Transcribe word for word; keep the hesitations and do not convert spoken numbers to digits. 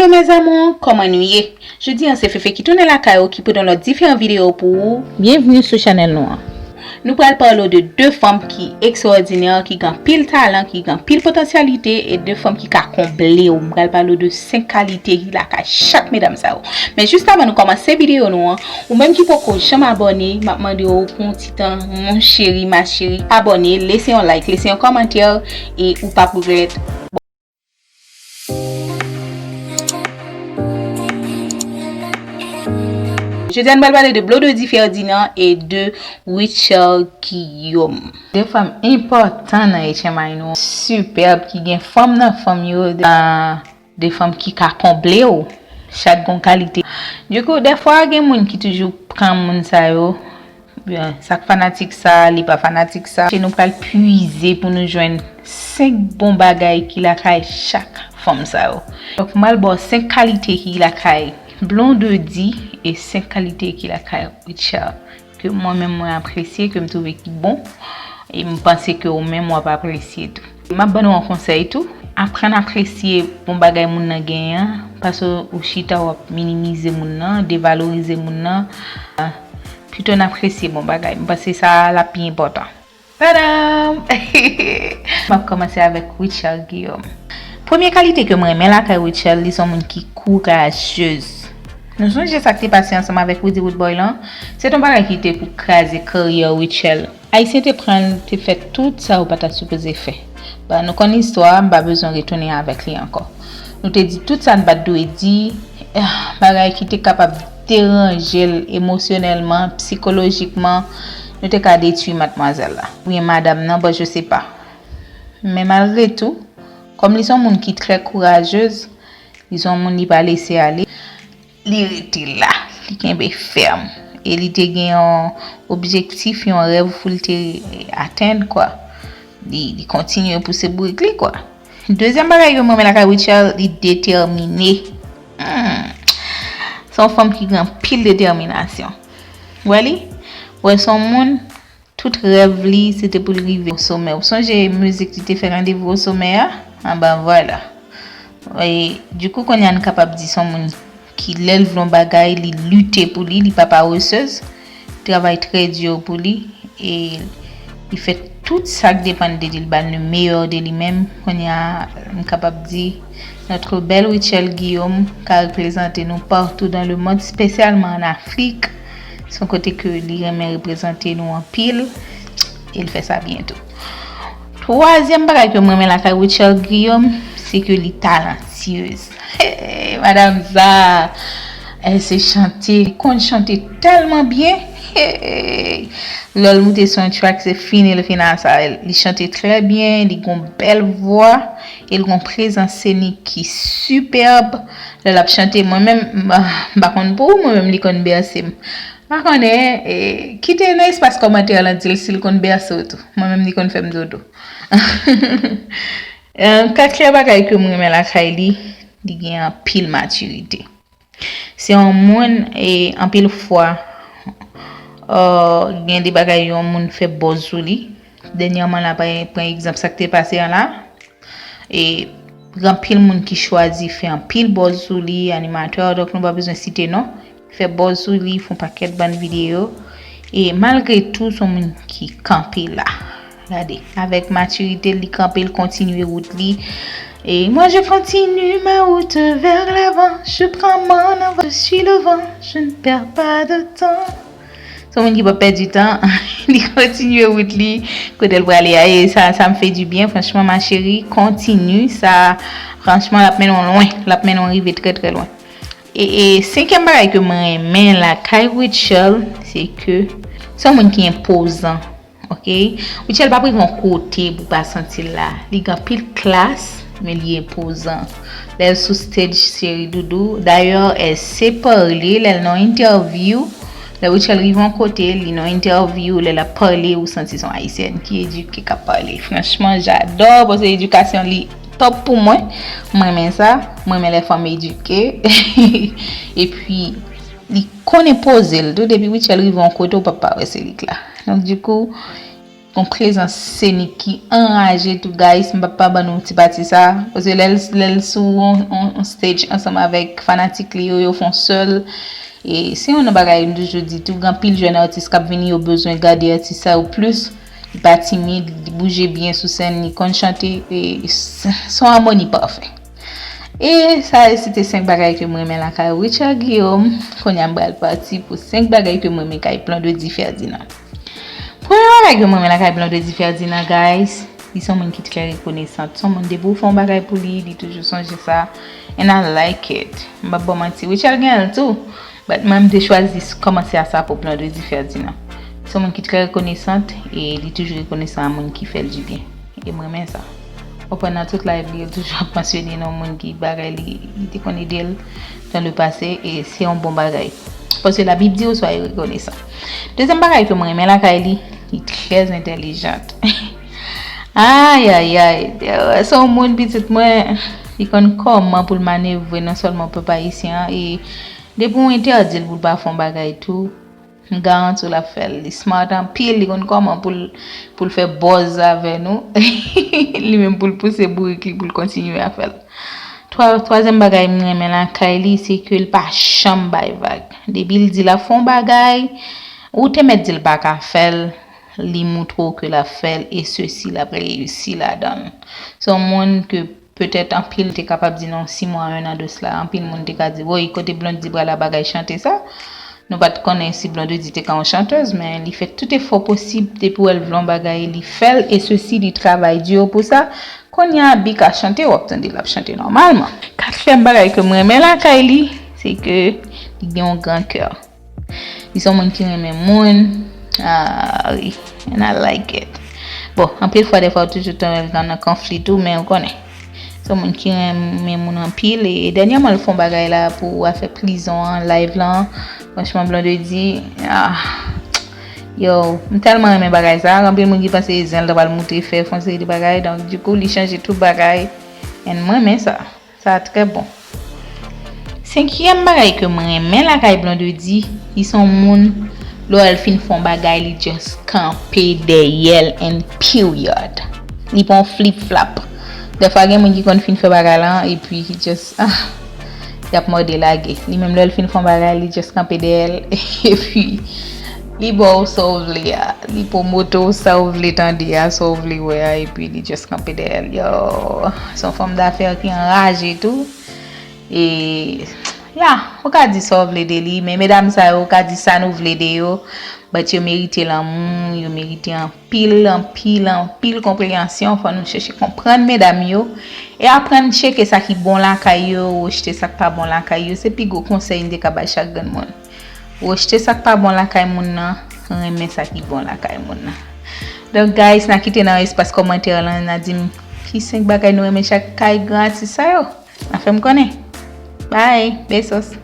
Yo mes amours, kòman nou ye? Jodi an se Fefe ki tounen lakay ou ki pote yon lòt diferan videyo pou ou. Byenvni sou chanèl nou an. Nou pral pale w de de fanm ki ekstwòdinè, ki gen anpil talan, ki gen anpil potansyalite, e de fanm ki ka konble w. M pral pale w de senk kalite ki lakay chak medam sa yo. Men jis avan nou kòmanse videyo nou an, ou menm ki poko janm abòne, m ap mande w pou yon ti tan, mon chéri, ma chérie, abòne, lese yon like, lese yon kòmantè, e ou p ap regrèt. Jodi a nou pral pale de Blondedy Ferdinand e de Rutshelle Guillaume. De fanm enpòtan nan H M I nou, sipèb, ki gen fanm nan fanm yo, de, de fanm ki ka konble w, chak gon kalite. Dikou, dèfwa gen moun ki toujou pran moun sa yo, Sa k fanatik sa, li pa fanatik sa. Se nou pral pwize pou nou jwenn senk bon bagay ki lakay chak fanm sa yo. Donk, m pral ba w senk kalite ki lakay Blondedy e senk kalite ki lakay Rutshelle ke mwen menm mwen apresye, ke m twouve ki bon, e m panse ke ou menm w ap apresye tou. M ap ban nou yon konsèy tou, aprann apresye bon bagay moun nan genyen an, pase w chita w ap minimize moun nan, devalorize moun nan. Pito n apresye bon bagay. M panse sa a l ap pi enpòtan. Tadam! M ap kòmanse avèk Rutshelle Guillaume. Premye kalite ke m renmen lakay Rutshelle, li se yon moun ki kourajez. Nou sonje sa k te pase ansanm avèk Roody Roodboy lan? Se te yon bagay ki te pou kraze karyè Rutshelle. Ayisyen te pran l, te fè tout sa yo pa ta sipoze fè. Bon, nou konn istwa a, m pa bezwen retounen avèk li ankò. Nou te di tout sa n pa t dwe di, bagay ki te kapab deranje l emosyonèlman, sikolojikman, nou te ka detwi madmwazèl la, oubyen madanm nan, bon, je sais pas. Men malgre tou, kòm li se yon moun ki trè kourajez, li se yon moun li pa lese ale, li rete la, li kenbe fèm. E li te gen yon objektif, yon rèv pou l te atenn, kwa. Li, li kontinye pouse bourik li, kwa. Dezyèm bagay ke m renmen lakay Rutshelle, li detèmine. Hmm. Se yon fanm ki gen anpil detèminasyon. W wè li? W wè se yon moun, tout rèv li, se te pou l rive o somè. Ou sonje mizik li te fè Rendez-vous au sommet a? Anben, vwala. E, dikou, kounye a, n kapab di se yon moun ki, lè l vle yon bagay, li lite pou li, li pa paresez, li travay trè di pou li, e li fè tout sa k depann de li, li ba l le meilleur de li menm. Kounye a, m kapab di, notre belle Rutshelle Guillaume ka reprezante nou partout dans le monde, espesyalman an Afrik. Se yon kote ke li renmen reprezante nou anpil, e l fè sa byen tou. Twazyèm bagay ke m renmen lakay Rutshelle Guillaume, se ke li talantyez. Hey, madam sa, elle sait chanter, li konn chante tèlman byen. Hey, lè l moute sou yon track, se fini l fini a sa. Li chante trè byen, li gon bèl vwa, e l gon prezans senik ki sipèb. Lè l ap chante, mwen menm, m pa konn pou ou, mwen menm li konn bèse m. M pa konnen, e, kite nan espas kòmantè lan di l si l konn bèse w tou. Mwen menm li konn fè m dodo. E, katriyèm bagay ke m renmen lakay li, li gen anpil matirite. Se yon moun, e, anpil fwa, e, gen de bagay yon moun fè buzz sou li. Dènyèman la, pa pran egzanp sa k te pase an la. E gen anpil moun ki chwazi fè anpil buzz sou li, animatè, donk nou pa bezwen site non. Fè buzz sou li, fè yon pakèt bann videyo. E malgre tou, se yon moun ki kanpe la. Gade, avèk matirite, li kanpe, li kontinye wout li. E moi, je continue ma route vers l'avant, je prends mon envol, je suis le vent, je ne perds pas de temps. Se yon moun ki pa pèdi tan, li kontinye wout li, kote l prale a, e sa, ça me fait du bien, franchman, ma chérie, kontinye, sa, franchman, l ap mennen w lwen, l ap mennen w rive trè, trè lwen. E, e senkyèm bagay ke mwen renmen lakay Rutshelle, se ke se yon moun ki enpozan. Ok? Rutshelle p ap rive yon kote pou pa santi l la. Li gen anpil klas, men li enpozan. Lè l sou stage Cheri Doudou, dayè, èl se pale, lè l nan yon entèvyou, lè Rutshelle rive yon kote, li nan yon entèvyou, lè l ap pale, ou santi se yon ayisyèn ki edike k ap pale. Franchman, j'adore, paske edikasyon li top pou mwen. Mwen renmen sa, mwen renmen lè fanm edike. Epi, li konnen poze l tou, depi Rutshelle rive yon kote, ou p ap pa wè se li k la. Donk, dikou, Gon prezans senik ki anraje tou, guys. M p ap pa ban nou ti pati sa. Paske lè l, lè l sou on, on, on stage ansanm avèk fanatik li yo, yo fè on sèl. E se yon nan bagay m toujou di tou, gen anpil jèn atis k ap vini, yo bezwen gade atis sa yo plis. Li pa timid, li bouje byen sou sèn, li konn chante, e s-, s on amoni pafè. E sa, se te senk bagay ke m renmen lakay Richard Guillaume. Kounye a m pral pati pou senk bagay ke m renmen kay Blondedy Ferdinand. Premye bagay ke m renmen lakay Blondedy Ferdinand, guys, li se yon moun ki trè rekonesan. Se yon moun, depi w fè yon bagay pou li, li toujou sonje sa. And I like it. M p ap ba w manti, Richard gen l tou. But mwen, m te chwazi s-, kòmanse a sa pou Blondedy Ferdinand. Se yon moun ki trè rekonesan e li toujou rekonesan a moun ki fè l dibyen. E m renmen sa. Ou konprann nan tout live li, yo toujou ap mansyone non moun ki bagay li, li te konn ede l dans le passé, e se yon bon bagay. Paske Labib di w swa rekonesan. Dezyèm bagay ke mwen renmen lakay li, li trè entèlijant. Ay, ay, ay. Se yon moun, pitit mwen, li konn kòman pou l manevre non sèlman pèp ayisyen an, e depi w entèdi l pou l pa fè yon bagay tou, m garanti w l ap fè l. Li smart anpil, li konn kòman pou l, pou l fè buzz avè nou. Li menm pou l pouse bourik li, pou l kontinye a fè l. Twa-, twazyèm bagay m renmen lakay li, se ke l pa janm bay vag. Depi l di l ap fè yon bagay, ou te mèt di l pa ka fè l, li moutre w ke l ap fè l, e sesi, l ap reyisi ladan l. Se yon moun ke petèt anpil te kapab di nan sis mwa, en an de sila, anpil moun te ka di, woy, kote Blondedy pral a bagay chante sa? Nou pa t konnen si Blondedy te ka yon chantèz, men li fè tout efò posib, depi w wè l vle yon bagay, li fè l, e sesi, li travay di pou sa. Kounye a, Bika chante, w ap tande l ap chante nòmalman. Katriyèm bagay ke m renmen lakay li, se ke li gen yon gran kè. Li se yon moun ki renmen moun. Ah, wi. And I like it. Bon, anpil fwa, dèfwa, ou toujou tande l nan, nan konfli tou, men ou konnen. Se yon moun ki renmen moun anpil. E dènyèman, l fè yon bagay la pou afè prizon an, live lan. Franchman, Blondedy, ah, yo, m tèlman renmen bagay sa. Anpil moun ki panse zen l ta pral moute fè, fè yon seri de bagay. Donk, dikou, li chanje tout bagay. And mwen renmen sa. Sa trè bon. Senkyèm bagay ke mwen renmen lakay Blondedy, li se yon moun, lè l fin fè yon bagay, li just kanpe dèyè l and period. Li pa yon flip flap. Dèfwa gen moun ki konn fin fè bagay la, epi li just, ah, y ap mòde lage. Li menm lè l fin fè yon bagay, li just kanpe dèyè l, epi li ba w sa w vle a. Li pwomote w sa w vle tande a, sa w vle wè a, epi li just kanpe dèyè l. Yo, se yon fanm dafè ki anraje tou. E, ya, ou ka di sa w vle de li, men medam sa yo, ou ka di sa nou vle de yo, but yo merite lanmou, yo merite anpil, anpil, anpil konpreyansyon. Fò nou chèche konprann medam yo, e aprann tcheke sa ki bon lakay yo, rejte sa k pa bon lakay yo. Se pi gwo konsèy m te ka bay chak grenn moun. Rejte sa k pa bon lakay moun nan, renmen sa ki bon lakay moun nan. Donk, guys, n a kite nan espas kòmantè lan, n a di m ki senk bagay nou renmen chak kay gran atis sa yo. N a fè m konnen. Bye, besos.